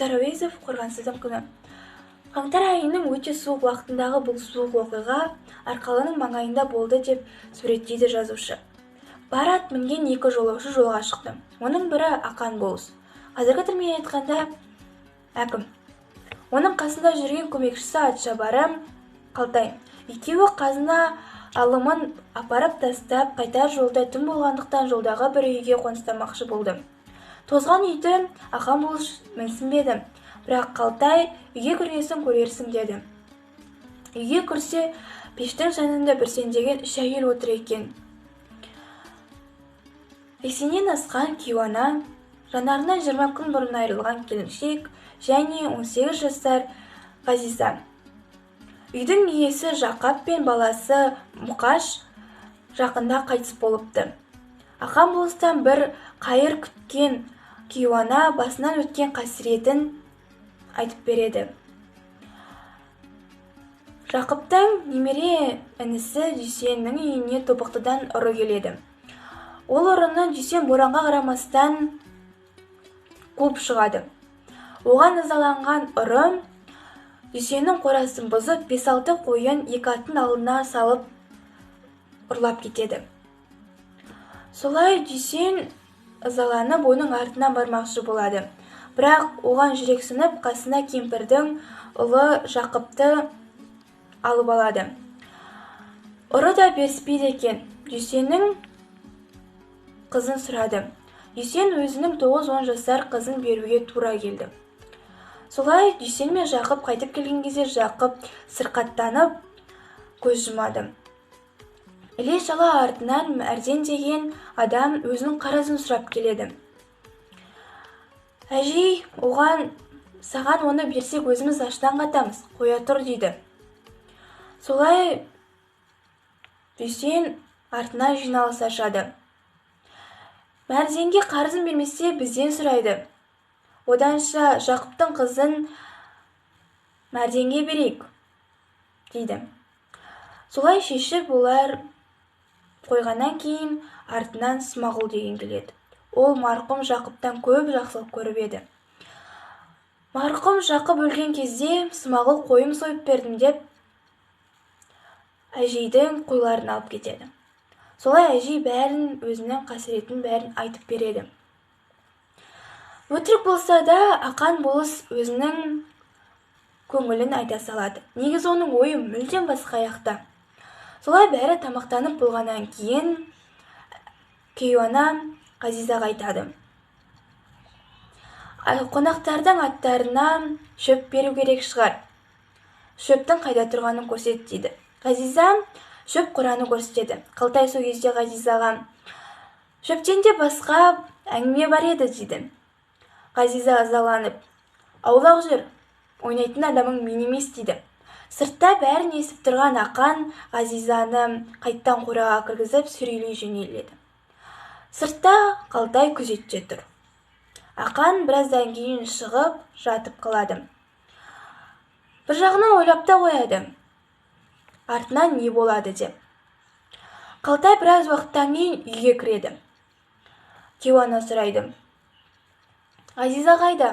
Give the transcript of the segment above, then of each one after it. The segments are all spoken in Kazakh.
Мұхтар Әуезов, Қорғансыздың күні. Қаңтар айының өте суық уақытындағы бұл суық оқиға Арқалының маңайында болды деп суреттейді жазушы. Бар ат мінген екі жолаушы жолға шықты. Оның бірі Ақан болыс. Қазіргі тілмен айтқанда әкім. Оның қасында жүрген көмекшісі атшабары Қалтай. Екеуі қазына алымын апарып тастап, қайтар жолда түн болғандықтан жолдағы бір үйге қоныстамақшы болды. Тозған үйді Ақан болыс менсінбеді. Бірақ Қалтай үйге кіргесін көрерсің деді. Үйге кірсе, пештің жанында бүрсеңдеген үш әйел отыр екен. 80-нен асқан кейуана, жанарынан 20 күн бұрын айырылған келіншек және 18 жасар Ғазиза. Үйдің иесі Жақап пен баласы Мұқаш жақында қайтыс болыпты. Ақан болыстан бір қайыр күткен кейуана басынан өткен қасіретін айтып береді. Жақыптың немере інісі Дүйсеннің үйіне Тобықтыдан ұры келеді. Ол ұрыны Дүйсен боранға қарамастан қуып шығады. Оған ызаланған ұры Дүйсеннің қорасын бұзып, 5-6 қойын екі аттың алдына салып ұрлап кетеді. Солай Дүйсен ызаланып оның артынан бармақшы болады. Бірақ оған жүрексініп, қасына кемпірдің ұлы Жақыпты алып алады. Ұры да беріспейді екен. Дүйсеннің қызын сұрады. Дүйсен өзінің 9-10 жасар қызын беруге тура келді. Солай Дүйсен мен Жақып қайтып келген кезде Жақып сырқаттанып көз жұмады. Іле-шала артынан Мәрден деген адам өзінің қарызын сұрап келеді. Әжей оған, саған оны берсек өзіміз аштан қатамыз, қоя тұр дейді. Солай Дүйсен артынан жиналыс ашады. Мәрденге қарызын бермесе бізден сұрайды. Оданша Жақыптың қызын Мәрденге берейік, дейді. Солай шешіп олар қойғаннан кейін артынан Смағұл деген келеді. Ол марқұм Жақыптан көп жақсылық көріп еді. Марқұм Жақып өлген кезде Смағұл қойым сойып бердім деп әжейдің қойларын алып кетеді. Солай әжей бәрін, өзінің қасіретін бәрін айтып береді. Өтірік болса да Ақан болыс өзінің көңілін айта салады. Негізі оның ойы мүлдем басқа жақта. Солай бәрі тамақтанып болғаннан кейін кейуана Ғазизаға айтады. Қонақтардың аттарына шөп беру керек шығар. Шөптің қайда тұрғанын көрсет дейді. Ғазиза шөп қораны көрсетеді. Қалтай сол кезде Ғазизаға шөптен де басқа әңгіме бар еді дейді. Ғазиза ызаланып, аулақ жүр, ойнайтын адамың мен емес дейді. Сыртта бәрін естіп тұрған Ақан Ғазизаны қайттан қораға кіргізіп сүйрелей жөнеледі. Сыртта Қалтай күзетте тұр. Ақан біраздан кейін шығып жатып қалады. Бір жағынан ойлап та қояды, артынан не болады деп. Қалтай біраз уақыттан кейін үйге кіреді. Кейуана сұрайды. Ғазиза қайда?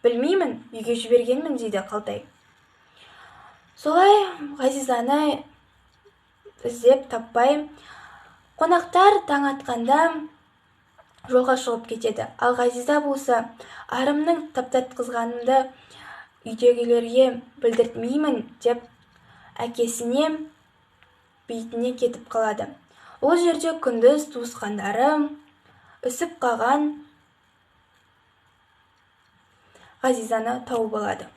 Білмеймін, үйге жібергенмін, дейді Қалтай. Солай Ғазизаны іздеп таппай, қонақтар таң атқанда жолға шығып кетеді. Ал Ғазиза болса, арымның таптатқызғанымды үйдегілерге білдіртмеймін деп әкесіне бейтіне кетіп қалады. Ол жерде күндіз туысқандары үсіп қалған Ғазизаны тауып алады.